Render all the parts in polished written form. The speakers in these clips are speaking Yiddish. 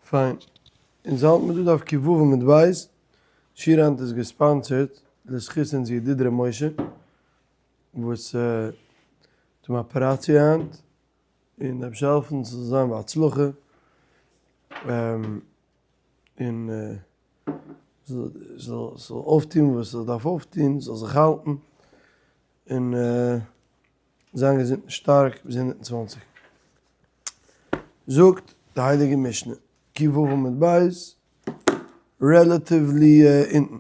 פיין. אונז האלט מיר דא דף ק"ו עמוד ב', שיעור היינט איז געספאנסערט לזכות אונזער ידיד ר' משה וואס האט אן אפעראציע היינט, און דער אייבערשטער זאל העלפן ס'זאל זיין בהצלחה, און ס'זאל אויפטון וואס ס'דארף אויפטון, ס'זאל זיך האלטן, און זיין געזונט און שטארק ביז 120. זאגט די הייליגע משנה, ק"ו עמוד ב', relatively אונטן.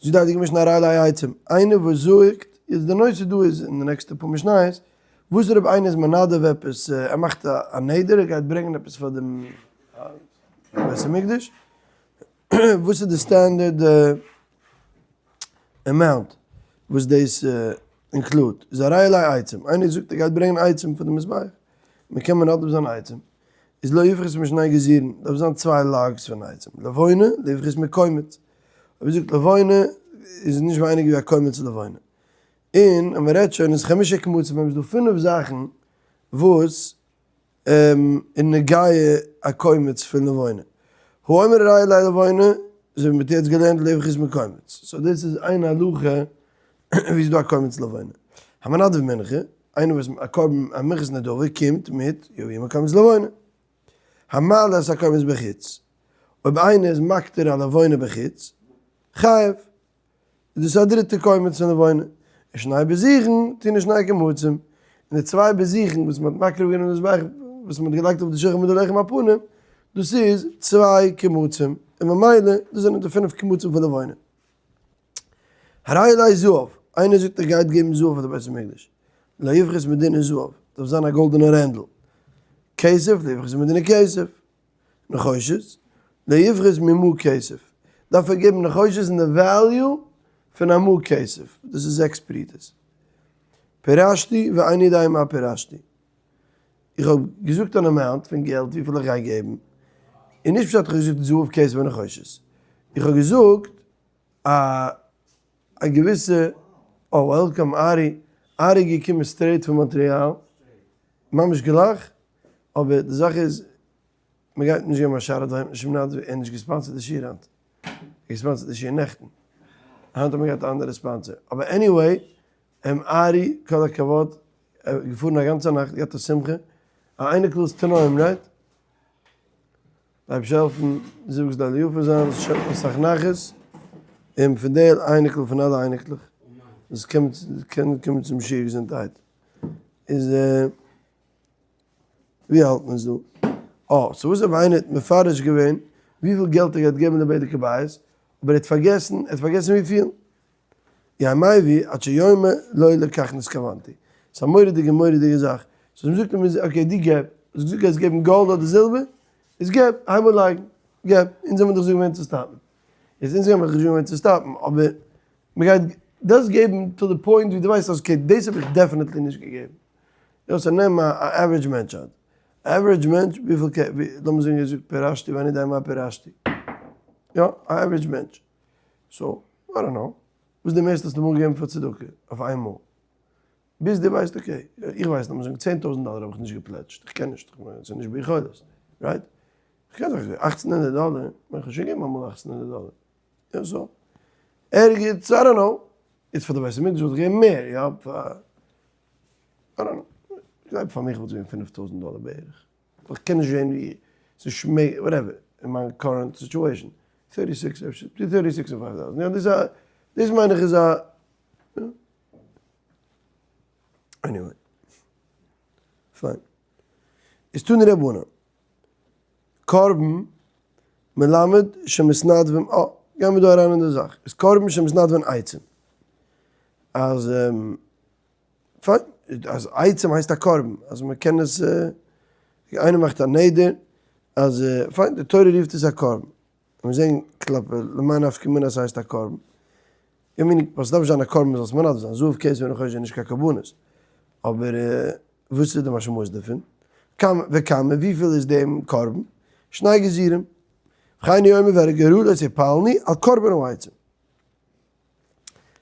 זאגט די הייליגע משנה הרי אלו עצים, איינער וואס זאגט, יעצט די נושא דא איז אין די נעקסטע פאר משניות, וואס אויב איינער איז מנדב עפעס, ער מאכט א נדר ער גייט ברענגען עפעס פאר דעם בית המקדש, וואס איז די standard amount וואס דאס include? איז הרי אלו עצים, איינער זאגט ער גייט ברענגען עצים פאר די מזבח, מען קען מנדב זיין עצים, איז לא יפחות משני גזירין, דארף זיין צוויי logs פון עצים, לבונה לא יפחות מקומץ, אויב ער זאגט לבונה איז נישט ווייניגער ווי א קומץ לבונה, און אז מען רעדט שוין איז חמשה קמצים, איז דא פינף זאכן וואס אין נוגע א קומץ פון לבונה. האומר הרי עלי לבונה, אזוי ווי מ'האט יעצט געלערנט לא יפחות מקומץ. so דאס איז איין הלכה ווי ס'איז דא א קומץ לבונה. המנדב מנחה, איינער וואס א קרבן א מנחת נדבה קומט מיט יביא מקומץ לבונה. המעלה את הקומץ בחוץ, אויב איינער איז מקטיר א לבונה בחוץ, חייב. איז דאס א דריטע קומץ פון לבונה, און שני בזיכין טעונין שני קמצים, און די צוויי בזיכין וואס מען האט מקריב געווען אין מזבח וואס מען האט געלייגט אויף די שולחן מיט די לחם הפנים, דאס איז צוויי קמצים, און ממילא דאס זענען די פינף קמצים פון לבונה. הרי עלי זהב, איינער זאגט ער גייט געבן זהב פאר די בית המקדש, לא יפחות מדינר זהב, דארף זיין א גאלדענע רענדל, כסף, לא יפחות מדינר כסף. נחושת, לא יפחות ממעה כסף, דארף ער געבן נחושת אין די value פון א מעה כסף, דאס איז זעקס פרוטות. פירשתי ואיני יודע מה פירשתי. איך האב געזאגט אן amount פון געלט וויפיל איך גיי געבן, און נישט פשט איך האב געזאגט זהב כסף ונחושת, איך האב געזאגט א א געוויסע, אה welcome ארי, ארי געקומען straight פון מאנטריאל, ממש גלייך, אבער די זאך איז מען גייט נישט געבן א שאלה דא נישט מנדב ער האט נישט געספאנסערט די שיעור היינט, ער האט געספאנסערט די שיעור נעכטן, היינט האט מען געהאט א אנדערע sponsor, אבער anyway, עם ארי כל הכבוד, ער איז געפארן א גאנצע נאכט, געהאט א שמחה, א אייניקל איז תנאים right? דער אייבערשטער העלפן זיווג זאל יפה זיין, זאל אסאך נחת, און פון די אייניקל פון אלע אייניקלעך, וואס קען קומען צום שיעור געזונטהייט, איז. ווי האלט מען עס דא? אה, so וואס אויב איינער האט מפרש געווען וויפיל געלט ער גייט געבן לבדק הבית, אבער ער האט פארגעסן, ער האט פארגעסן וויפיל. יהא מביא עד שיאמר לא לכך נתכוונתי. ס'איז א מורא'דיגע מורא'דיגע זאך. so מ'זאגט אים איז okay דו געב, האסט געזאגט גייסט געבן גאלד אדער זילבער, איז געב, הייב אן לייגן, געב, אונז האבן דיך זאגן ווען צו stop ן. איז אונז האבן דיך נישט געזאגט ווען צו stop ן, אבער מ'גייט דאס געבן to the point ווי דו ווייסט אז okay דאס האב איך definitely נישט געגעבן. יא so נעם א average מענטש היינט, א average מענטש וויפיל קען, לאמיר זאגן ער זאגט פירשתי ואני יודע מה פירשתי, יא א average מענטש, so I don't know, וואס די מערסטע האסטו אמאל געגעבן פאר צדקה אויף איין מאל? ביז די ווייסט okay, איך ווייס לאמיר זאגן 10,000 דאלער האב איך נישט געפלעדזשט, איך קען נישט, ס'איז נישט ביכולת, right? איך קען זיך 1800 דאלער, איך האב שוין געגעבן אמאל 1800 דאלער, יא so, ערגעץ I don't know, איצט פאר די בית המקדש וואלט איך געגעבן מער, יא פאר. גלייב פאר מיך וואלט געווען 5000 דאלער בערך, איך קען נישט זעהן ווי ס'איז שמעג whatever אין מיין current situation, thirty six אפשר, thirty six און five thousand, יא דאס א, דאס מיין איך איז א, anyway, פיין. איז תנו רבנן, קרבן מלמד שמתנדבים, אה, גיימיר דא אריין אין די זאך, איז קרבן שמתנדבין עצים, אז. פיין, אז עצים הייסט א קרבן, אז מען קען עס, איינער מאכט א נדר, אז פיין, די תורה רופט עס א קרבן, מיר זעהן כלפי למאי נפקא מינה אז ס'הייסט א קרבן, איך מיין וואס דארף זיין א קרבן מ'זאל עס מנדב זיין, זהב כסף ונחושת איז נישט קיין קרבנות, אבער וואס איז די משמעות דערפון? כמה וכמה, וויפיל איז דעם קרבן? שני גזירים, וכן הוא אומר והגורלות הפלנו על קרבן העצים.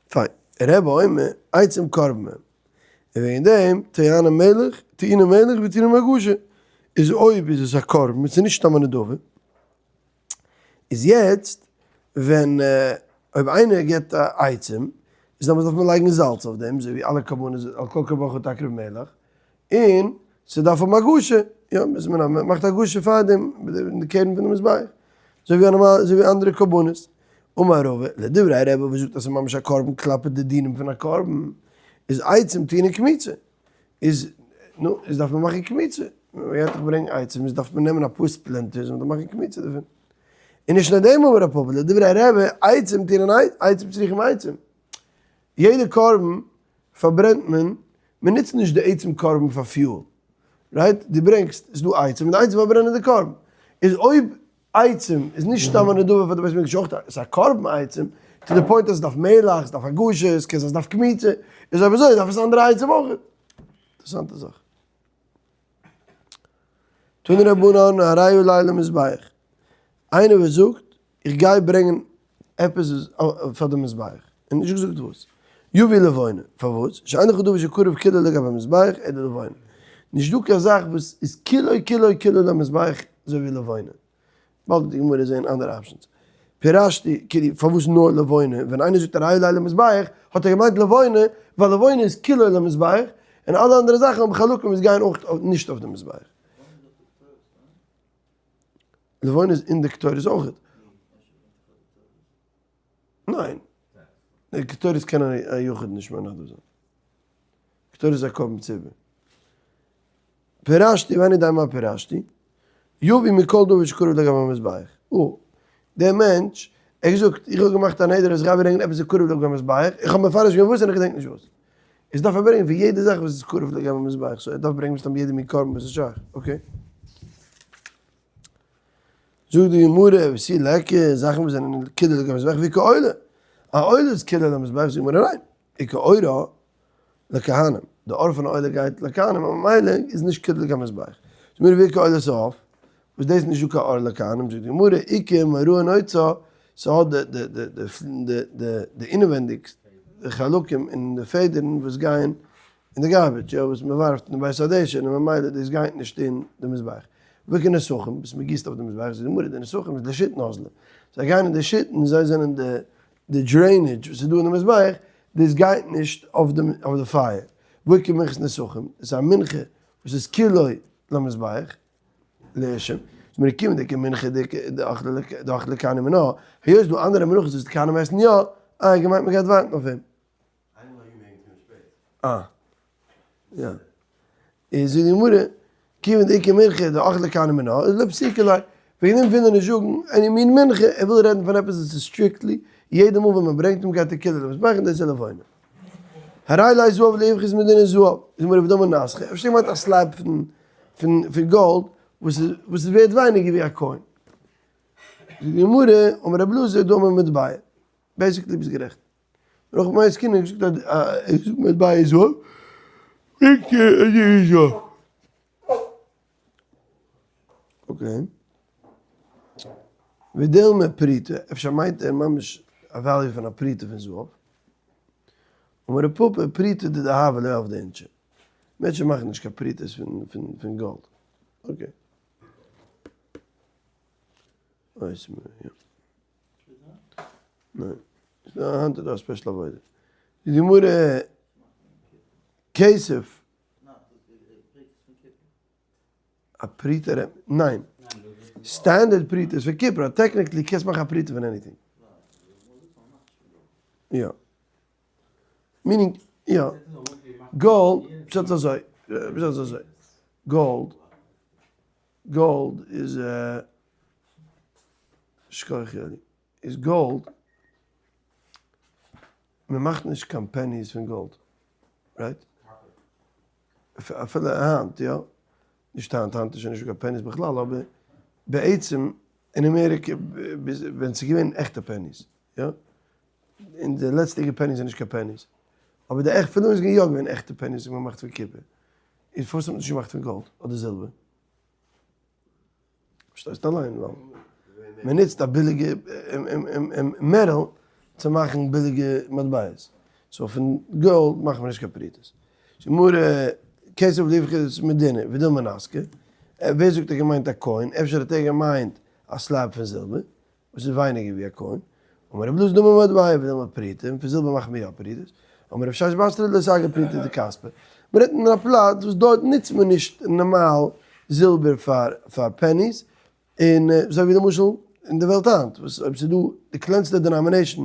פיין, רבי אומר, עצים קרבן הם. און וועגן דעם, טענה מלך, טעינה מלך וטעינה מגושה. איז אויב איז עס א קרבן, עס איז נישט סתם א נדבה. איז יעצט ווען אויב איינער געבט א עצים, איז דעמאלטס דארף מען לייגן זאלץ אויף דעם, אזוי ווי אלע קרבנות על כל קרבנך תקריב מלח, און ס'דארף האבן הגשה, יא, מען מאכט הגשה פאר דעם, אין די קרן פון די מזבח, אזוי ווי א נארמאלע, אזוי ווי אנדערע קרבנות. אמר רבא, לדברי רבי וואס זאגט אז ס'איז ממש א קרבן כלפי די דינים פון א קרבן, איז עצים טעונין קמיצה, איז נו, איז דארף מען מאכן קמיצה, מען גייט דאך ברענגען עצים, איז דארף מען נעמען אפאר splinters און מאכן קמיצה דערפון. און נישט נאר דעם אמר רב פפא, לדברי רבי, עצים טעונין עצים צריכים עצים. יעדע קרבן פארברענט מען, מען נוצט נישט די עצם קרבן פאר fuel, right? דו ברענגסט, ס'איז דא עצים, און די עצים פארברענען די קרבן. איז אויב עצים איז נישט סתם א נדבה פאר די בית המקדש, אויך איז א קרבן עצים, to the point אז עס דארף מלח, עס דארף הגשה, עס קען זיין עס דארף קמיצה, איז אויב אזוי דארף עס אנדערע עצים אויך. אינטערעסאנטע זאך. תנו רבנן הרי עלי למזבח. איינער וואס זאגט איך גיי ברענגען עפעס פאר די מזבח, און נישט געזאגט וואס. יביא לבונה. פארוואס? שאין לך דבר שקרב כולו לגבי המזבח אלא לבונה. נישט דא קיין זאך וואס איז כולו כולו כולו למזבח אזוי ווי לבונה. באלד וועט די גמרא זעהן אנדערע options. פירשתי, כאילו פארוואס נאר לבונה? ווען איינער זאגט הרי עלי למזבח האט ער געמיינט לבונה, ווייל לבונה איז כולו למזבח, און אלע אנדערע זאכן האבן חלקים וואס גייען אויך נישט אויף די מזבח. לבונה איז אין די קטורת אויך. ניין. די קטורת קען א יחיד נישט מנדב זיין. קטורת איז א קרבן ציבור. פירשתי ואני יודע מה פירשתי, יביא מכל דבר שקרב לגבי המזבח. או, דער מענטש, ער האט געזאגט, איך האב געמאכט א נדר אז איך גיי ברענגען עפעס איז קרב לגבי המזבח, איך האב מפרש געווען וואס און איך געדענק נישט וואס. איז דארף ער ברענגען פון יעדע זאך וואס איז קרב לגבי המזבח, so ער דארף ברענגען מסתם יעדע מין קרבן וואס איז שייך, okay. זאגט די גמרא, ותו ליכא, זאכן וואס זענען כולו לגבי המזבח והאיכא עולה. א עולה איז כולו למזבח, זאגט די גמרא ניין, איכא עורה לכהנים, די עור פון א עולה גייט לכהנים, ממילא איז נישט כולו לגבי המזבח. זאגט די גמרא והאיכא עולת העוף, וואס דאס איז נישט דא קיין עור לכהנים, זאגט די גמרא, איכא מוראי נוצה, ס'האט די אינעווענדיג די חלקים און די פעדערן וואס גייען אין די garbage, יא, וואס מ'ווארפט אין די בית הדשן, און ממילא דאס גייט נישט אין די מזבח. והאיכא נסכים, וואס מ'גיסט אויף די מזבח, זאגט די גמרא, די נסכים איז לשיתין אזלא, זיי גייען אין די שיתין, זיי זענען די די drainage וואס איז דא אין די מזבח, דאס גייט נישט אויף די אויף די פייער. והאיכא מנחת נסכים, עס איז א מנחה וואס איז כולו למזבח, לאשם, איז מיר געקומען דיקע מנחה דיקע דאכלי כהנים מינה, היות דא אנדערע מנחות וואס די כהנים עסן יא, אה געמיינט מען גייט ווארטן אויף אים. אה. יא. איז זאגט די גמרא, כיוון דאיכא מנחה דאכלי כהנים מינה, איז לא פסיקא ליה. וועגן דעם וויל ער נישט זאגן any מין מנחה, ער וויל רעדן פון עפעס וואס איז strictly, יעדע מאל ווען מען ברענגט אים גייט ער כולו למזבח און דאס איז לבונה. הרי עלי זהב לא יפחות מדינר זהב, איז מרא ודמא נסכא, אפשר געמיינט א slab פון פון גאלד וואס איז וואס איז ווערט ווייניגער ווי א coin. זאגט די גמרא, אמר רבי אלעזר דאמר מטבע, basically ביסט גערעכט. נאך מיין זקנים האט געזאגט אז ער זאגט מטבע זהב, ברענגט ער א דינר זהב. okay. ודילמא פרוטה, אפשר מיינט ער ממש א value פון א פרוטה פון זהב. אמר רב פפא פרוטה דדהבא לא עבדי אינשי. מענטשן מאכן נישט קיין פרוטות פון גאלד. okay. אוי ס'מיר יא. ניין. היינט איז דא א special עבודה. די גמרא כסף. א פרוטה רעדט מען? ניין. standard פרוטה איז פון קופער, technically קענסט מאכן א פרוטה פון anything. יא. meaning, יא. גאלד, פשט איז אזוי, פשט איז אזוי. גאלד, גאלד איז שכוח יואלי. איז גאלד, מען מאכט נישט קיין pennies פון גאלד, right? אפילו היינט יא, נישט היינט, היינט איז שוין נישטא קיין pennies בכלל, אבער בעצם אין אמעריקע ווען ס'איז געווען עכטע pennies, יא, און די לעצטיגע pennies זענען נישט קיין pennies, אבער די עכט פון דא איז יא געווען עכטע pennies וואס מ'מאכט פון קופער, איז פארוואס האט מען נישט געמאכט פון גאלד אדער זילבער? פארשטייסט אליין ווייל מען נוצט א ביליגע metal צו מאכן ביליגע מטבעות, so פון גאלד מאכט מען נישט קיין פרוטות. גמרא, כסף לא יפחות מדינר ודילמא נסכא, ווער זאגט ער האט געמיינט א coin, אפשר האט ער געמיינט א slab פון זילבער. וואס איז ווייניגער ווי א coin, אמר רבי אלעזר דמי מטבע ודילמא פרוטה, און פון זילבער מאכט מען יא פרוטות, אמר רב ששת בתריה לא סגי פרוטה דכספא, מען רעדט אין א פלאץ וואס דארט נוצט מען נישט נארמאל זילבער פאר pennies, און אזוי ווי למשל אין די וועלט היינט וואס אויב ס'איז דא די קלענסטע denomination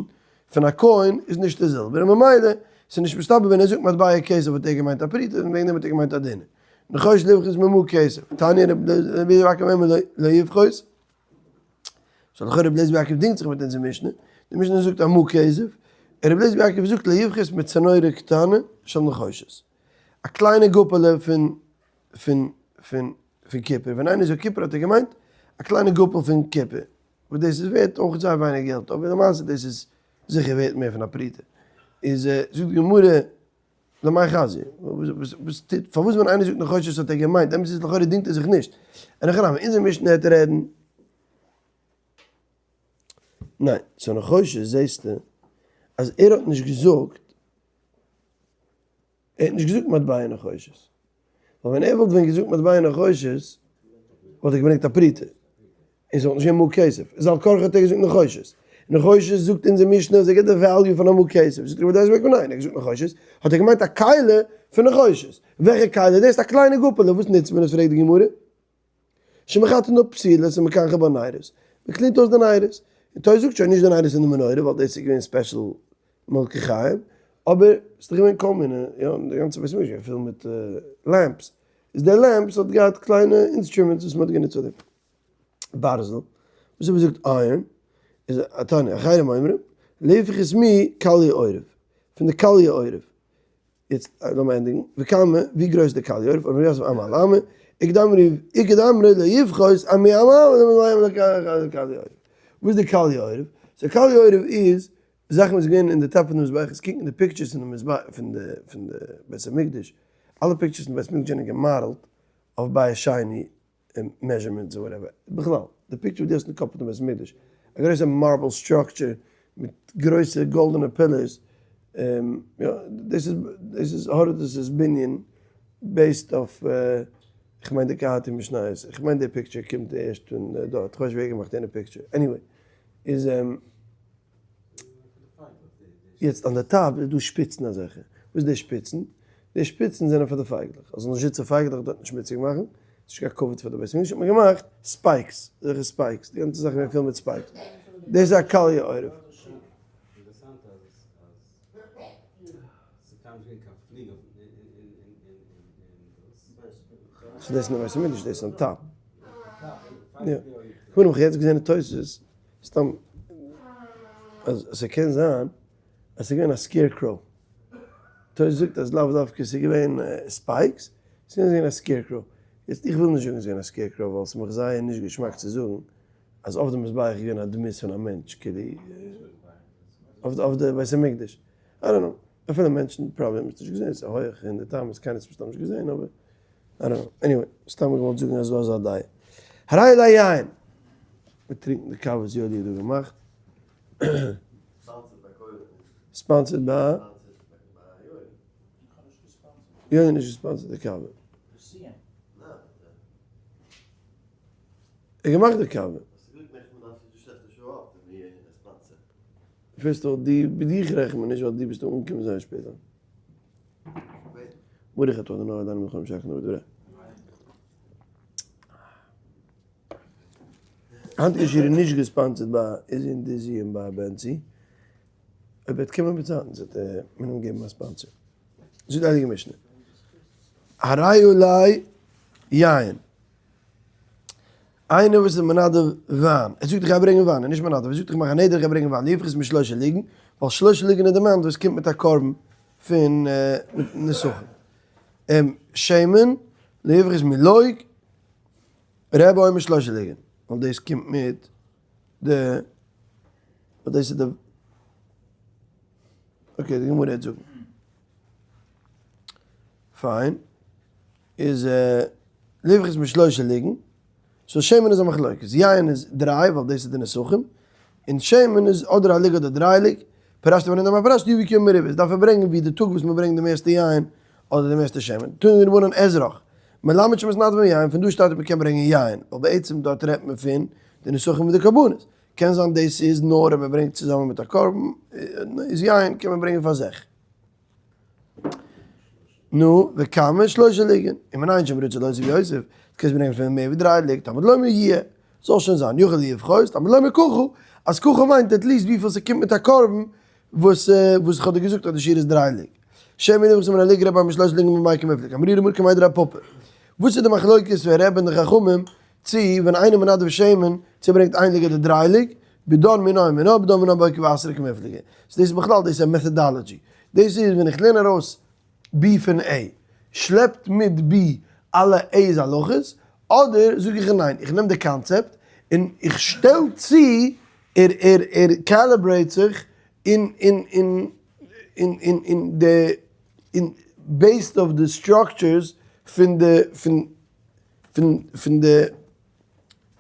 פון א coin איז נישט די זילבער און ממילא ס'איז נישט מסתבר ווען ער זאגט מטבע כסף האט ער געמיינט א פרוטה און וועגן דעם האט ער געמיינט א דינר. נחושת לא יפחות ממעה כסף. תניא רבי אליעזר בר עקיבא אומר לא יפחות. סאו לכאורה רבי אליעזר בר עקיבא דינגט זיך מיט אונזער משנה. די משנה זאגט א מעה כסף און רבי אליעזר בר עקיבא זאגט לא יפחות מצנורא קטנה של נחושת. א קליינע גאפעלע פון פון פון פון קופער, ווען איינער זאגט קופער האט ער געמיינט א קליינע גאפל פון קופער, וואס דאס איז ווערט אויך זייער ווייניג געלט, אבער למעשה דאס איז זיכער ווערט מער פון א פרוטה. איז זאגט די גמרא למאי חזיא, וואס טוט, פארוואס ווען איינער זאגט נחושת האט ער געמיינט, אמת איז לכאורה דינגט ער זיך נישט, אין הכי נמי, אונזער משנה העט רעדן, ניין, so נחושת זעסטו אז ער האט נישט געזאגט, ער האט נישט געזאגט מטבע נחושת, ווייל ווען ער וואלט ווען געזאגט מטבע נחושת וואלט ער געברענגט א פרוטה, און ס'וואלט נישט געווען מעה כסף, איז על כרחך האט ער געזאגט נחושת, נחושת זאגט אונזער משנה אז ער געבט די value פון א מעה כסף, זאגט רבי אליעזר ניין, ער האט געזאגט נחושת, האט ער געמיינט א כלי פון נחושת, וועלכע כלי? דאס איז א קליינע גאפעלע, וואס נוצט מען עס פרעגט די גמרא, שמחטאין פתילות ומקנחין בהן נרות, מען clean ט אויס די נרות, און תוס' זאגט שוין נישט די נרות פון די מנורה ווייל דאס איז געווען special מלכי חיים, אבער ס'איז דאך געווען כל מיני, יא, די גאנצע בית המקדש איז געווען פול מיט lamps, איז די lamps האט געהאט קליינע instruments וואס מען האט גענוצט פאר דעם. ברזל, וואס האט מען געזאגט iron, איז א תניא, אחרים אומרים, לא יפחות מקליה עורב, פון די קליה עורב, יעצט לאמיר ענדיגן, וכמה, ווי גרויס איז די קליה עורב, אמר רב יוסף אמה על אמה, איכא דאמרי לא יפחות מאמה לקליה עורב. וואס איז די קליה עורב? so קליה עורב איז זאכן וואס איז געווען אין די top פון די מזבח, עס קוקן די pictures פון די מזבח פון די פון די בית המקדש, אלע pictures פון בית המקדש זענען געמאדעלט אויף בית שני measurements און whatever, בכלל די picture וואס דו האסט אין קאפ פון די בית המקדש, א גרויסע marble structure מיט גרויסע גאלדענע pillars, יא דאס איז דאס איז הורדוס'ס בנין based אויף איך מיין די קהתי משניות, איך מיין די picture קומט ערשט פון דארט, כ'ווייס נישט ווער געמאכט יענע picture, anyway איז. יעצט אן די top איז דא שפיצן אזעלכע, וואס איז די שפיצן? די שפיצן זענען פאר די פייגלעך, אז זאל נישט זיצן פייגלעך דארט נישט שמוציג מאכן, ס'איז נישט קיין כבוד פאר די בית המקדש, האט מען געמאכט spikes, אזעלכע spikes, די גאנצע זאך איז געווען פול מיט spikes, דאס איז א קליה עורב. ס'איז דאס אין די בית המקדש, דאס איז אן top. יא. כ'האב נאך יעצט געזען אין תוס' סתם אז ס'קען זיין אז ס'איז געווען א scarecrow. תוס' זאגט אז לאו דווקא ס'איז געווען spikes, ס'קען זיין א scarecrow. יעצט איך וויל נישט זאגן ס'איז געווען א scarecrow ווייל ס'איז מיך זייער נישט געשמאק צו זאגן אז אויף די מזבח איז געווען א דמות פון א מענטש כאילו אויף די בית המקדש. I don't know. אפילו מענטשן probably האבן עס נישט געזען, ס'איז הויעך אין די טעם אז קיינער האט עס מסתם נישט געזען אבער I don't know. Anyway, סתם געוואלט זאגן אז ס'דא אזא דעה. הרי עלי יין! מיר טרינקן די קאווע וואס יואלי האט דא געמאכט. Sponsored by? יואלי האט נישט גע sponsored די קאווע. ער האט געמאכט די קאווע. First of all, דיך רעכנט מען נישט ווייל דו ביסט אנגעקומען זייער שפעט דאן. ברוך אתה אדוני אלוהינו מלך העולם שהכל נהיה בדברו. היינטיגע שיעור איז נישט גע sponsored ביי איזי און דיזי און ביי בענצי. אויב ער וועט קומען באצייטנס וועט מען אים געבן א sponsor. זאגט די הייליגע משנה. הרי עלי יין. איינער וואס איז מנדב וויין, ער זאגט איך גיי ברענגען וויין, ער איז נישט מנדב, ער זאגט איך מאך א נדר איך גיי ברענגען וויין, לא יפחות משלושה לוגין, ווייל שלושה לוגין איז די amount וואס קומט מיט א קרבן פון נסכים. שמן, לא יפחות מלוג, רבי אומר שלושה לוגין, ווייל דאס קומט מיט די, ווייל דאס איז די, okay די גמרא וועט זאגן. פיין. איז לא יפחות משלושה לוגין, so שמן איז א מחלוקת, יין איז דריי ווייל דאס איז די נסכים, און שמן איז אדער א לוג אדער דריי לוג, פירשת ורנדא מה פירשת יביא כיום מרובה, דארף ער ברענגען ווי די טאג וואס מען ברענגט די מערסטע יין אדער די מערסטע שמן, תנו רבנן אזרח, מלמד שמתנדבין ביין, פון דא שטייט אז מען קען ברענגען יין, ווייל בעצם דארט רעדט מען פון די נסכים מיט די קרבנות. קען זיין דאס איז נאר אויב מען ברענגט צוזאמען מיט א קרבן, איז יין קען מען ברענגען פאר זיך. נו, וכמה שלושה לוגין, ומנין שאם רוצה להוסיף יוסיף, קענסט ברענגען פון מער ווי דריי לוג, תלמוד לומר יהיה, זאל שוין זיין, יכול יפחות, תלמוד לומר ככה, אז ככה מיינט at least וויפיל ס'קומט מיט א קרבן, וואס וואס איך האב דיר געזאגט אז די שיעור איז דריי לוג. שם מינים וואס האבן א לוג רבי משלוש לוגין במאי קמיפלגי, אמרי רמור כמאי דרב פפא. וואס איז די מחלוקת פון רבי און די חכמים צו ווען איינער מנדב שמן צו ער ברענגט איין לוג אדער דריי לוג, בדן מינה ומינה בדן מינה ואוקי ואתרא קמיפלגי. so דאס איז בכלל דאס איז א methodology. דאס איז ווען איך לערן ארויס B פון A, שלעפט מיט B אלע A's הלכות, אדער זאג איך ניין, איך נעם די קאנצעפט און איך שטעל צו, ער ער ער calibrate זיך אין אין אין אין אין אין די אין based אויף די structures פון די פון פון פון די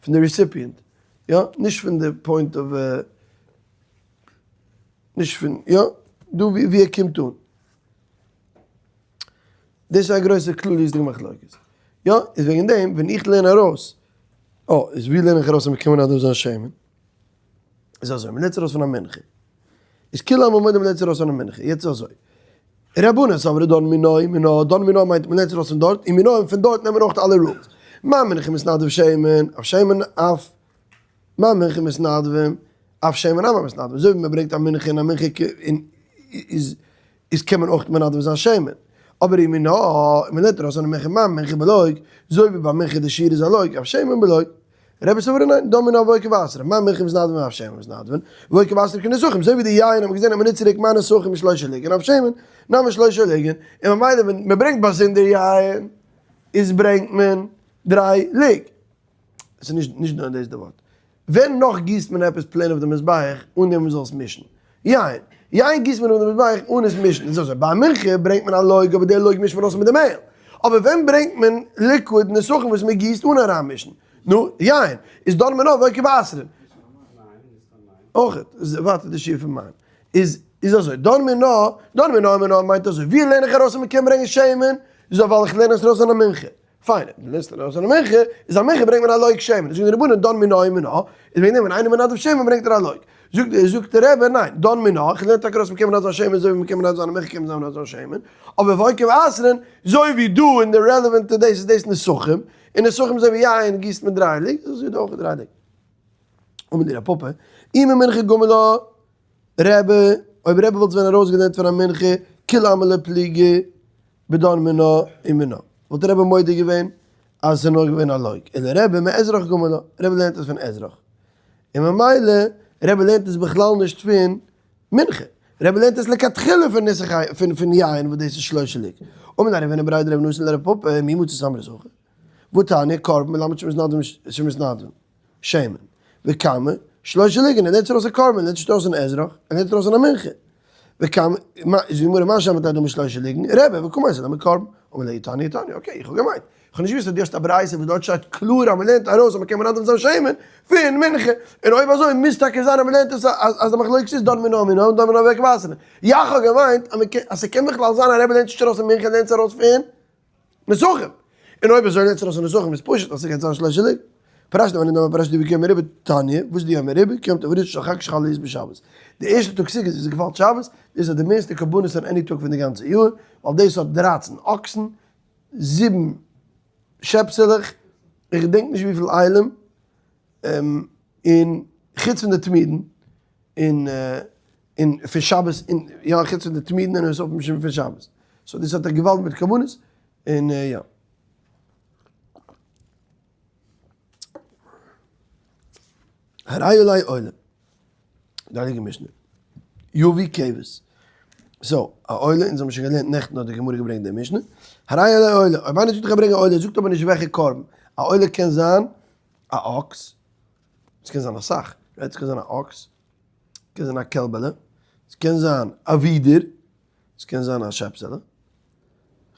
פון די recipient, יא, נישט פון די point of נישט פון יא, דא ווי ער קומט אן. דאס איז א גרויסע כלליות'דיגע מחלוקת. יא, איז וועגן דעם ווען איך לערן ארויס, אה, איז ווי לערן איך ארויס אז מ'קען מנדב זיין שמן? איז אזוי, מ'לערנט ארויס פון א מנחה. איז כולי עלמא מודים מ'לערנט ארויס פון א מנחה. יעצט איז אזוי. רבנן סברי דן מינה ומינה, דן מינה מיינט מ'לערנט ארויס פון דארט, און מינה און פון דארט נעמען אויך אלע rules. מה מנחה מתנדב שמן, אף שמן אף מה מנחה מתנדבים, אף שמן נמי מתנדבים. אזוי ווי מ'ברענגט א מנחה און א מנחה און איז איז קען מען אויך מנדב זיין שמן. אבער ומינה, און מ'לערנט ארויס א מנחה מה מנחה בלוג, אזוי ווי ביי מנחה די שיעור איז א לוג, אף שמן בלוג. רבי סברי ניין, דן מינה ואוקי ואתרא, מה מנחה מתנדבין אף שמן מתנדבין, ואוקי ואתרא כנסכים, אזוי ווי די יין האט מען געזען אז מ'נוצט צוריק מה נסכים שלושה לוגין אף שמן נמי שלושה לוגין, און ממילא ווען מ'ברענגט באזונדער יין איז ברענגט מען דריי לוג. עס איז נישט נישט נאר דאס די ווארט. ווען נאך גיסט מען עפעס plain אויף די מזבח אן דעם מ'זאל עס מישן? יין. יין גיסט מען אויף די מזבח אן עס מישן. איז אזוי, ביי מנחה ברענגט מען א לוג אבער די לוג מישט מען אויס מיט די מעהל. אבער ווען ברענגט מען liquid נסכים וואס מען גיסט אן אריינמישן? נו, יין. איז דן מינה ואוקי ואתרא. אויך, איז ווייטער די שיעור פון מים. איז איז אזוי, דן מינה, דן מינה ומינה מיינט אזוי, ווי לערן איך ארויס אז מען קען ברענגען שמן? איז אויף ווייל איך לערן עס ארויס אן א מנחה. פיין, דו לערנסט ארויס אן א מנחה, איז א מנחה ברענגט מען א לוג שמן, זאגן די רבנן דן מינה ומינה, איז וועגן דעם ווען איינער מנדב שמן ברענגט ער א לוג. זאגט זאגט דער רבי ניין, דן מינה, איך לערן טאקע ארויס מ'קען מנדב זיין שמן אזוי ווי מ'קען מנדב זיין א מנחה קען מען מנדב זיין שמן, אבער ואוקי ואתרין, אזוי ווי דא אין די relevant to דאס איז דאס נסכים, און נסכים אזוי ווי יין גיסט מען דריי לוג, איז אזוי דא אויך דריי לוג. אמר ליה רב פפא, אי ממנחה גמר לה רבי, אויב רבי וואלט ווען ארויסגעלערנט פון א מנחה, כולי עלמא לא פליגי בדן מינה ומינה, וואלט רבי מודה געווען אז עס איז נאר געווען א לוג, אלא רבי מאזרח גמר לה, רבי לערנט עס פון אזרח, און ממילא רבי לערנט עס בכלל נישט פון מנחה, רבי לערנט עס לכתחילה פון נסך פון יין וואס דאס איז שלושה לוג. אמר ליה רב הונא בריה דרב נתן לרב פפא, מי מצית אמרת הכי? והתניא קרבן מלמד שמתנדבין. שמן. וכמה? שלושה לוגין, ער לערנט ארויס א קרבן, ער לערנט נישט ארויס אן אזרח, ער לערנט ארויס אן א מנחה. וכמה, איז די גמרא מה שמעת דאמר שלושה לוגין, רבי, וקא מייתי לה מקרבן. אמר ליה אי תניא אי תניא, okay, איך האב געמיינט. איך האב נישט געוואוסט אז דו האסט א ברייתא וואס דארט שטייט קלאר אז מ'לערנט ארויס אז מ'קען מנדב זיין שמן פון מנחה. און אויב אזוי מוז טאקע זיין אז מ'לערנט עס אז די מחלוקת איז דן מינה ומינה און דן מינה ואוקי ואתרין. יאך האב געמיינט אז ס'קען בכלל זיין אז רבי לערנט נישט ארויס פון מנחה, ער לערנט עס ארויס פון נסכים. און אויב אזוי לערנט זיך ארויס פון נסכים איז פשוט אז ס'גייט זיין שלשה לוג. פרשת ואני נאמר פרשת די יום ריבי תניא, וואס איז די יום ריבי? כי יום טוב ראשון של חג שחל להיות בשבת. די ערשטע טאג סוכות איז געפאלט שבת, דאס איז די מערסטע קרבנות פון any טאג פון די גאנצע יאר, ווייל דאס האט דרייצן אקסן, זיבן שעפסעלעך, איך געדענק נישט וויפיל אילים, און חוץ פון די תמידין, און און פון שבת און יא חוץ פון די תמידין און עס אויפמישן פון שבת. so דאס האט א געוואלד מיט קרבנות און יא. הרי עלי עולה. די הייליגע משנה. יביא כבש. so, א עולה, אונז האבן שוין געלערנט נעכטן האט די גמרא געברענגט די משנה. הרי עלי עולה. אויב איינער זאגט איך ברענג א עולה, זאגט אבער נישט וועלכע קרבן. א עולה קען זיין א אקס. עס קען זיין אסאך. עס קען זיין א אקס. קען זיין א קעלבעלע. עס קען זיין א ווידער. עס קען זיין א שעפסעלע.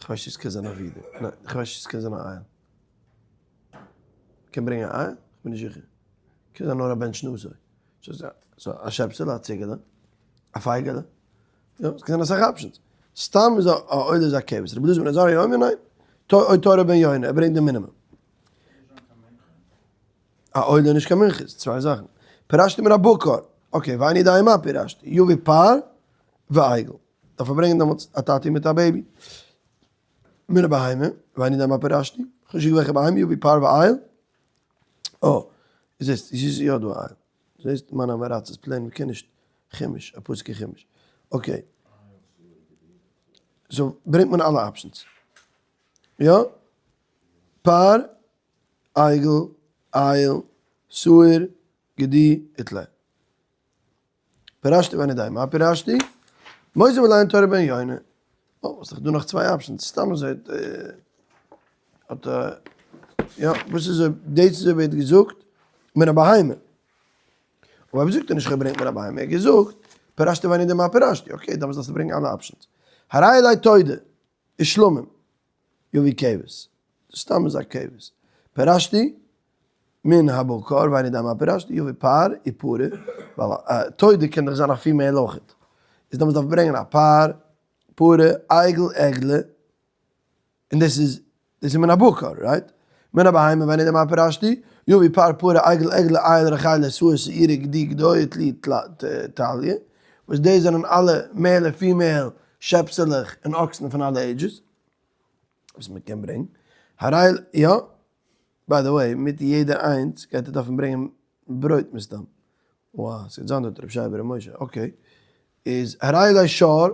כ'ווייס נישט צו עס קען זיין א ווידער. ניין, כ'ווייס נישט צו עס קען זיין א איל. קען ברענגען א איל? כ'בין נישט זיכער. קען זיין נאר א בן שנתו. so א שעפסעלע, א ציגעלע, א פייגעלע. יא, עס קען זיין אסאך options. סתם איז א עולה איז א כבש. רבי אלעזר בן עזריה אומר ניין. או תור בן יונה, ער ברענגט די מינימום. א עולה איז נישט קיין מנחה, ס'איז צוויי זאכן. פירשתי מן הבקר, okay, ואיני יודע מה פירשתי, יביא פר ועגל. דארף ער ברענגען דעמאלטס א טאטי מיט א baby. מן הבהמה, ואיני יודע מה פירשתי, חשוב וועלכע בהמה, יביא פר ואיל. אה, זעסט, עס איז יא דא א איל. זעסט, מיין עם הארצות plain, מ'קען נישט חומש, א פסוק אין חומש. Okay. So ברענגט מען אלע options. יא? פר, עגל, איל, שעיר, גדי, וטלה. פירשתי ואיני יודע מה פירשתי? מוסיף עליהן תור ובן יונה. אה, ס'איז דאך דא נאך צוויי options, סתם אזוי האט יא, וואס איז אויב דאס איז אויב ער האט געזאגט מן הבהמה. אבער אויב זאגט ער נישט כ'האב געברענגט מן הבהמה, ער האט געזאגט פירשתי ואיני יודע מה פירשתי, okay, דאמאלס דארפסטו ברענגען אלע options. הרי עלי תודה, ושלמים, יביא כבש. סתם איז א כבש. פירשתי מן הבקר ואיני יודע מה פירשתי, יביא פר ופרה, ווייל א תודה קען דאך זיין א female אויכעט. איז דאמאלס דארף מען ברענגען א פר, פרה, עגל, עגלה, און דאס איז, דאס איז מן הבקר, right? מן הבהמה ואיני יודע מה פירשתי, יביא פר, פרה, עגל, עגלה, איל, רחלע, שעיר, שעירה, גדי, גדייה, טלי, טליא, וואס דאס זענען אלע male און female שעפסעלעך און אקסן פון אלע ages, וואס מען קען ברענגען. הרי, יא, by the way, מיט יעדע איינס גייט ער דארפן ברענגען ברויט מסתם. וואו, ס'גייט זיין דארט רבי שייע בר' משה, okay. איז הרי עלי שור,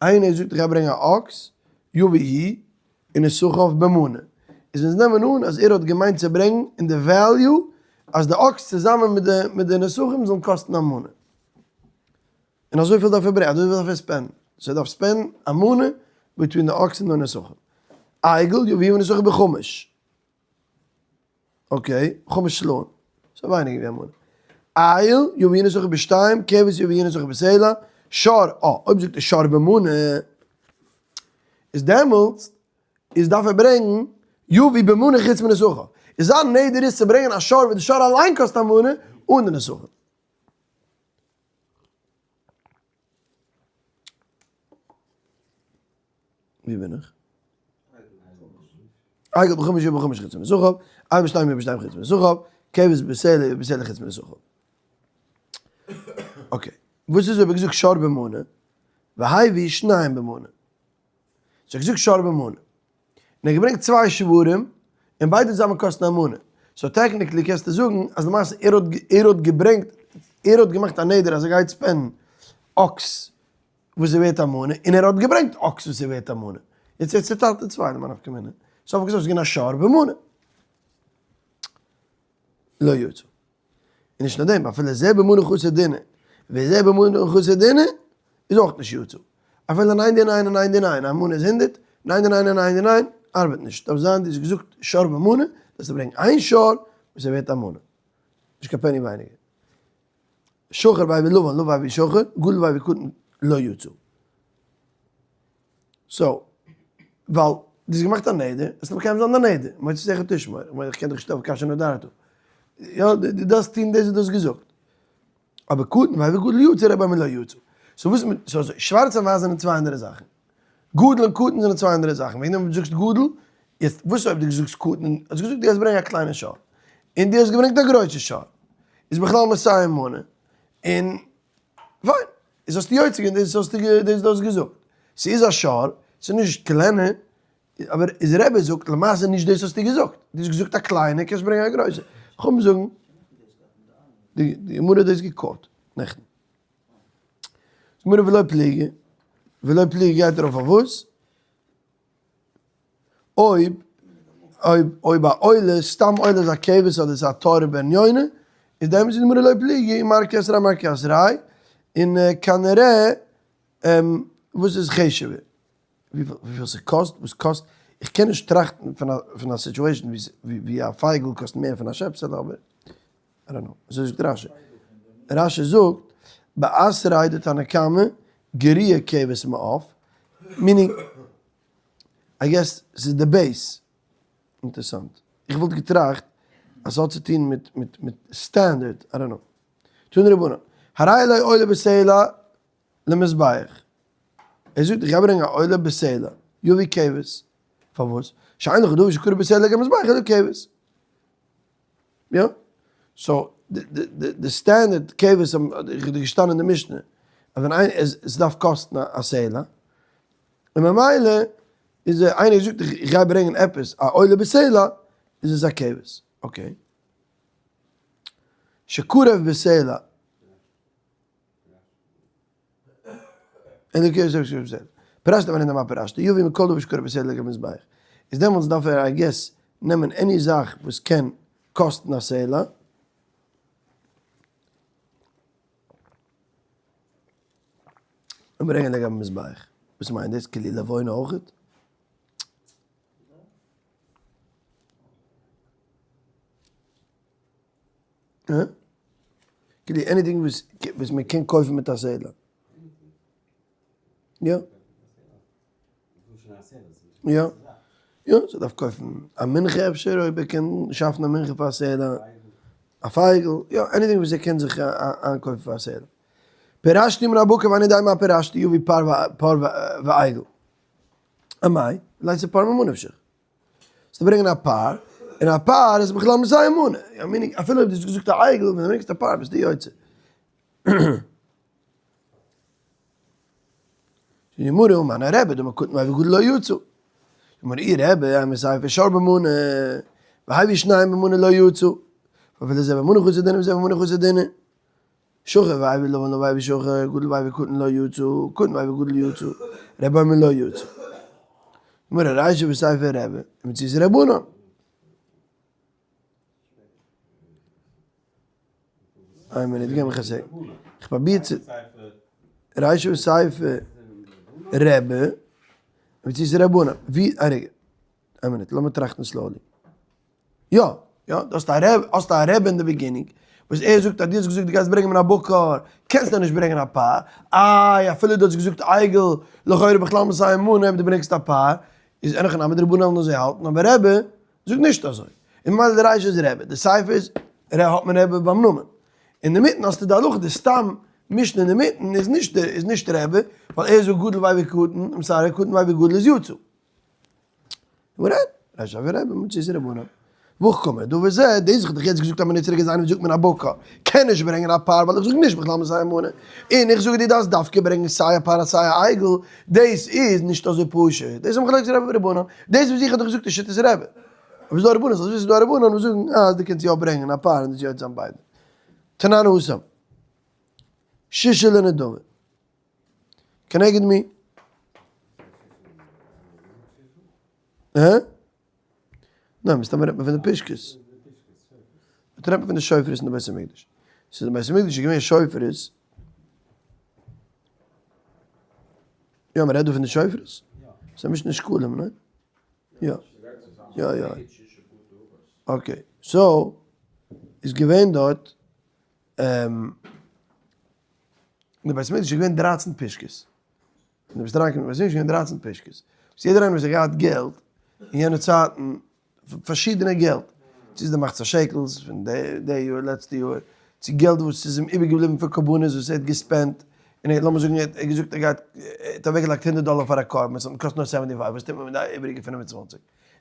איינער זאגט איך גיי ברענגען א אקס, יביא הוא, ונסכיו במנה. איז אונז נעמען אן אז ער האט געמיינט צו ברענגן אין די value אז די אקס צוזאמען מיט די מיט די נסכים זאלן קאסטן א מנה. און אזויפיל דארף ער ברענגען, אזויפיל דארף ער spend ן. so ער דארף spend ן א מנה between די אקס און די נסכים. עגל יביא ונסכיו בחמש. okay, חמש סלעים. ס'איז ווייניגער ווי א מנה. איל יביא ונסכיו בשתיים, כבש יביא ונסכיו בסלע, שור, אה, אויב זאגט ער שור במנה, איז דעמאלטס איז דארף ער ברענגן יביא במנה חוץ מנסכיו. איז זיין נדר איז צו ברענגען א שור וואס די שור אליין קאסט א מנה אן די נסכים. ווי בין איך? עגל בחמש יביא בחמש חוץ מנסכיו, איל בשתיים יביא בשתיים חוץ מנסכיו, כבש בסלע יביא בסלע חוץ מנסכיו. Okay, וואס איז אויב ער געזאגט שור במנה, והביא שניים במנה? so ער האט געזאגט שור במנה, און ער האט געברענגט צוויי שוורים, און ביידע צוזאמען קאסטן א מנה. so technically קענסטו זאגן אז למעשה ער האט ער האט געברענגט, ער האט געמאכט א נדר אז ער גייט spend ן אקס וואס איז ווערט א מנה, און ער האט געברענגט אקס וואס איז ווערט א מנה. יעצט ער צוטיילט אין צוויי למאי נפקא מינה. סוף כל סוף איז געווען א שור במנה. לא יצא. און נישט נאר דעם, אפילו זה במנה חסר דינר, וזה במנה חסר דינר, איז אויך נישט יצא. אפילו ninety nine און ninety nine, א מנה איז 100, ninety nine און ninety nine, ארבעט נישט. דארף זיין דו האסט געזאגט שור במנה, דארפסטו ברענגען איין שור וואס איז ווערט א מנה. נישט קיין פעני ווייניגער. שחור והביא לבן, לבן והביא שחור, גדול והביא קטן, לא יצא. so, ווייל דו האסט געמאכט א נדר, עס דארף מקיים זיין די נדר, מוצאי תשמור, איך מיין איך קען דיך נישט אויף כאשר נדרת. יא, דו דארפסט טון דאס וואס דו האסט געזאגט. אבער קטן והביא גדול יצא, רבי אומר לא יצא. so וואס מיט, so אזוי, שווארץ און ווייס זענען צוויי אנדערע זאכן. גדול און קטן זענען צוויי אנדערע זאכן. וועגן דעם אויב דו זאגסט גדול, יעצט וואס אויב דו זאגסט קטן, האסט געזאגט דו גייסט ברענגען א קליינע שור, און דו האסט געברענגט א גרויסע שור, איז בכלל מאתים מנה, און פיין, איז האסטו יוצא געווען דאס האסטו דאס דו האסט געזאגט. ס'איז א שור, ס'איז נישט קלענער, אבער איז רבי זאגט למעשה נישט דאס האסטו געזאגט, דו האסט געזאגט א קליינע קענסט ברענגען א גרויסע. חכמים זאגן, די גמרא האט דאס גע quote ט נעכטן. גמרא ולא פליגי, ולא פליגי גייט ארויף אויף וואס? אויב אויב אויב א עולה, סתם עולה איז א כבש אדער איז א תור בן יונה, איז דעמאלטס איז די גמרא לא פליגי, מר כעס רב מר כעס ריי, און כנראה וואס איז חשוב'ער? וויפיל ס'קאסט, וואס קאסט, איך קען נישט טראכטן פון א פון א situation ווי א פייגל קאסט מער פון א שעפסעלע אבער I don't know, אזוי זאגט רש"י. רש"י זאגט באתריה דתנא קמא גרוע כבש מעוף, meaning I guess ס'איז די base. אינטערסאנט. איך וואלט געטראכט אז ס'האט צו טון מיט מיט מיט standard, I don't know. תנו רבנן, הרי עלי עולה בסלע למזבח. ער זאגט איך גיי ברענגען א עולה בסלע, יביא כבש. פארוואס? שאין לך דבר שקרוב בסלע לגבי מזבח אלא כבש. יא? so. די standard כבש האבן געשטאנען אין די משנה אז ווען איינער עס דארף קאסטן א סלע, און ממילא איז איינער געזאגט איך גיי ברענגען עפעס א עולה בסלע איז עס א כבש, okay. שקרב בסלע. פירשת ואני יודע מה פירשת, יביא מכל דבר שקרב בסלע לגבי מזבח. איז דעמאלטס דארף ער I guess נעמען any זאך וואס קען קאסטן א סלע. און ברענגען לגבי מזבח. וואס מיינט דאס? כאילו לבונה אויכעט? כאילו anything וואס וואס מען קען קויפן מיט א סלע. יא. יא. יא, ס'דארף קויפן א מנחה אפשר אויב ער קען שאפן א מנחה פאר א סלע. א פייגל. יא, anything וואס ער קען זיך איינקויפן פאר א סלע. פירשתי מן הבקר ואני יודע מה פירשתי יביא פר ועגל. אמאי? לייסע פר ממה נפשך. צו ברענגען א פר, און א פר איז בכלל מסייע מנה, יא meaning אפילו אויב דו האסט געזאגט א עגל, ווען דו ברענגסט א פר ביסטו יוצא. די גמרא ומני רבי דאמר קטן והביא גדול לא יצא. גמרא אי רבי אימא סיפא שור במנה, והביא שניים במנה לא יצא. ואפילו זה במנה חסר דינר וזה במנה חסר דינר. שחור והביא לבן והביא שחור, גדול והביא קטן לא יצא, קטן והביא גדול יצא, רבי אומר לא יצא. גמרא רישא וסיפא רבי, ומציעתא רבנן. איין מינוט, גיב מיך א sec. איך פרוביר צו. רישא וסיפא רבי, ומציעתא רבנן. ווי, א רגע. איין מינוט, לאמיר טראכטן slowly. יא, יא, דו האסט א רב, האסט א רבי אין די beginning, וואס ער זאגט אז דו האסט געזאגט דו גייסט ברענגען מן הבקר, קענסט דאך נישט ברענגען א פר, איי אפילו דו האסט געזאגט עגל, לכאורה בכלל מסייע מנה אויב דו ברענגסט א פר, איז אין הכי נמי די רבנן וועלן אזוי האלטן, אבער רבי זאגט נישט אזוי, און ממילא די רישא איז רבי, די סיפא איז ר האט מען רבי ביים נאמען, אינדערמיטן האסטו די הלכה די סתם משנה אינדערמיטן איז נישט איז נישט רבי, ווייל ער זאגט גדול והביא קטן, I'm sorry קטן והביא גדול איז יצא. רעד, ר' אבי רבי מוציא רבנן. וואך קומען דא וזה, דאס איך האב דיך יעצט געזאגט אז מ'נוצט רגע זיין זאגט מען א בקר, קען נישט ברענגען א פר ווייל איך זאג נישט בכלל מיט זיין אמונה, און איך זאג דיר דארפסט דווקא ברענגען סיי א פר סיי א עגל, דאס איז נישט אזוי פשוט, דאס איז מחלוקת רבי ורבנן, דאס וואס איך האב דיך געזאגט איז שיטת רבי, אבער ס'איז דא רבנן, זאלסט וויסן ס'איז דא רבנן וואס זאגן אז דו קענסט יא ברענגען א פר און דאס יוצא זיין ביידע. תנן התם. שישה לנדבה. כנגד מי? הא? ניין, מסתמא רעדט מען פון די פושקעס. רעדט מען פון די שופרות אין די בית המקדש. ס'איז די בית המקדש איז געווען שופרות. יא, מ'רעדט דא פון די שופרות. ס'איז א משנה שקלים, ניין? יא. יא, יא. okay. So, איז געווען דארט, אין די בית המקדש איז געווען 13 פושקעס. און דו ביסט אריינגעקומען אין בית המקדש איז געווען 13 פושקעס. וואס יעדער איינער וואס האט געהאט געלט אין יענע צייטן, פארשידענע געלט, צו איז די מחצית השקל'ס פון די יאר, לעצטע יאר, צו געלט וואס איז אים איבערגעבליבן פון קרבנות וואס ער האט גע spend ט, און ער, לאמיר זאגן ער האט געזאגט ער גייט, ער האט אוועקגעלייגט 100 דאלער פאר א קרבן, עס האט אים געקאסט נאר 75, וואס טוט מען מיט די איבעריגע 25?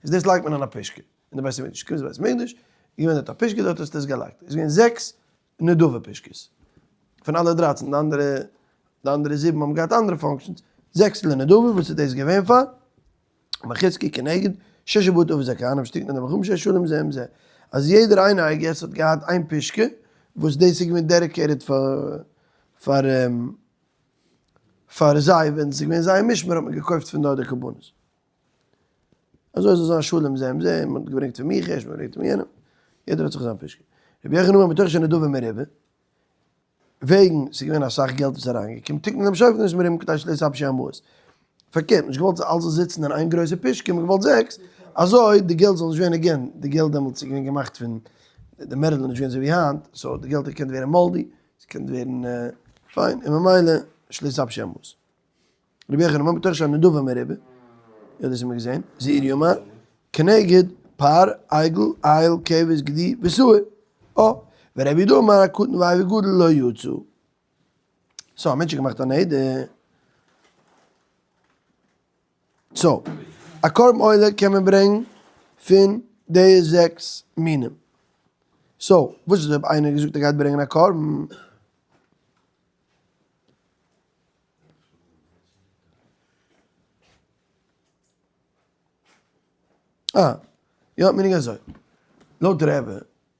איז דאס לייגט מען אין א פושקע אין די בית המקדש, קומסט בית המקדש, איז געווען דארט א פושקע, דארט האסטו עס געלייגט, איז געווען זעקס נדבה פושקעס. פון אלע 13, די אנדערע זיבן האבן געהאט אנדערע functions. זעקס לנדבה, וואס איז דאס געווען פאר? מחזקי כנגד, ששה בתי אבות הכהנים שתיקנו דעם חכם שש שלום זה עם זה. אז יעדער איינער I guess האט געהאט איין פושקע, וואס דאס איז געווען dedicated פאר זיי, ווען עס איז געווען זייער משמר האט מען געקויפט פון דארט די קרבנות. אזוי זאל זיין שלום זה עם זה, מען האט געברענגט פון מיך ערשט, מען האט געברענגט פון יענעם, יעדער האט זיך זיין פושקע. רבי יוחנן אמר מתוך שנדבה מרובה, וועגן ס'איז געווען אסאך געלט וואס איז אריינגעקומען, תיקנו להם שופרות מרובים כדי שלא יתייבשו המעות. פארקערט, נישט געוואלט אלעס זאל זיצן אין איין גרויסע פושקע, מען האט געוואלט זעקס, אזוי די געלט זאל נישט ווערן again, די געלט דעמאלטס איז געווען געמאכט פון, די metal איז נישט געווען אזוי ווי היינט, so די געלט האט געקענט ווערן moldy, עס קען ווערן פיין, און ממילא שלא יתייבשו המעות. רבי יוחנן אמר מתוך שהנדבה מרובה, יא דאס האבן מיר געזען, זעירי אמר, כנגד פר, עגל, איל, כבש, גדי, ושעיר. אה, ורבי יהודה אמר הקטן והביא גדול לא יצא. so א מענטש האט געמאכט א נדר. so, א קרבן עולה קען מען ברענגן פון די זעקס מינים. So, וואס איז אויב איינער האט געזאגט ער גייט ברענגען א קרבן? אה, יא, meaning אזוי. לויט רבי,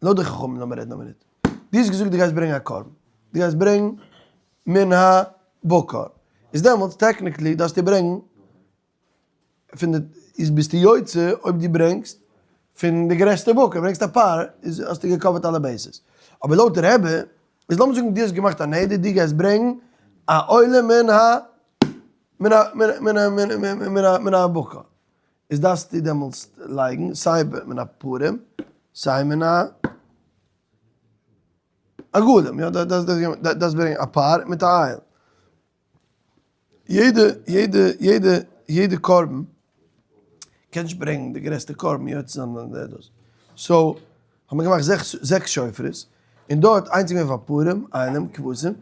לויט די חכמים, לאמיר רעדן א מינוט. דו האסט געזאגט דו גייסט ברענגען א קרבן. דו גייסט ברענגן מן הבקר. איז דעמאלטס technically דארפסטו ברענגן פון די, איז ביסטו יוצא אויב דו ברענגסט פון די גרעסטע בקר, ברענגסט א פר, איז האסטו גע cover ט אלע bases. אבער לויט רבי, איז לאמיר זאגן דו האסט געמאכט א נדר, דו גייסט ברענגן א עולה מן ה מן ה מן ה מן ה מן הבקר. איז דארפסטו דעמאלטס לייגן סיי מן הפרים סיי מן העגלים, יא דארפסט ברענגען א פר מיט א איל. יעדע יעדע יעדע יעדע קרבן קען נישט ברענגען די גרעסטע קרבן יוצא זיין די דאס. So האט מען געמאכט זעקס זעקס שופרות און דארט איינס איז געווען פאר פרים, אילים, כבשים,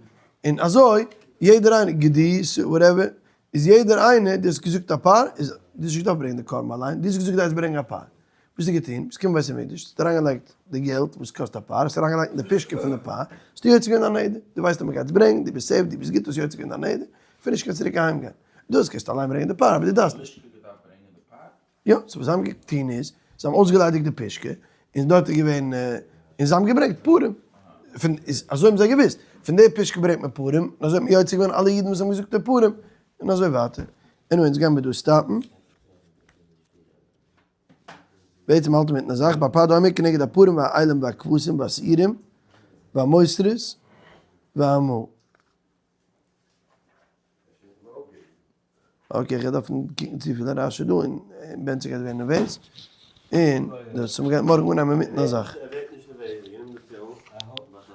און אזוי יעדער איינער גדי, whatever, איז יעדער איינער, דו האסט געזאגט א פר, איז דו האסט נישט געדארפט ברענגען די קרבן אליין, דו האסט געזאגט דו גייסט ברענגען א פר. וואס האסטו געטון? ביסט געקומען בית המקדש, האסט אריינגעלייגט די געלט וואס קאסט א פר, האסט אריינגעלייגט אין די פושקע פון די פר, האסטו יוצא געווען דיין נדר, דו ווייסט אז מען גייט עס ברענגען, דו ביסט safe, דו ביסט גוט, האסט יוצא געווען דיין נדר, finish קענסט צוריק אהיים גיין. דאס קענסטו אליין ברענגען די פר, אבער דו דארפסט נישט. יא, so וואס זיי האבן געטון איז, זיי האבן אויסגעליידיגט די פושקע, און דארט איז געווען, און זיי האבן געברענגט פרים, פון, איז אזוי האבן זיי געוואוסט, פון די פושקע ברענגט מען פרים, און אזוי האט מען יוצא געווען אלע אידן וואס האבן געזאגט די פרים, און אזוי ווייטער. Anyway, אונז גיימיר דא stop ן. בעצם האלט מען מיטן א זאך, בפד אומר כנגד הפרים והאילים והכבשים והשעירים והמוסרות והמו. Okay, איך גיי דארפן קוקן צופיל אין רשי דא, און בענצי גייט ווערן נערוועז, און דאס, מ'גייט מארגן אנהייבן מיטן א זאך.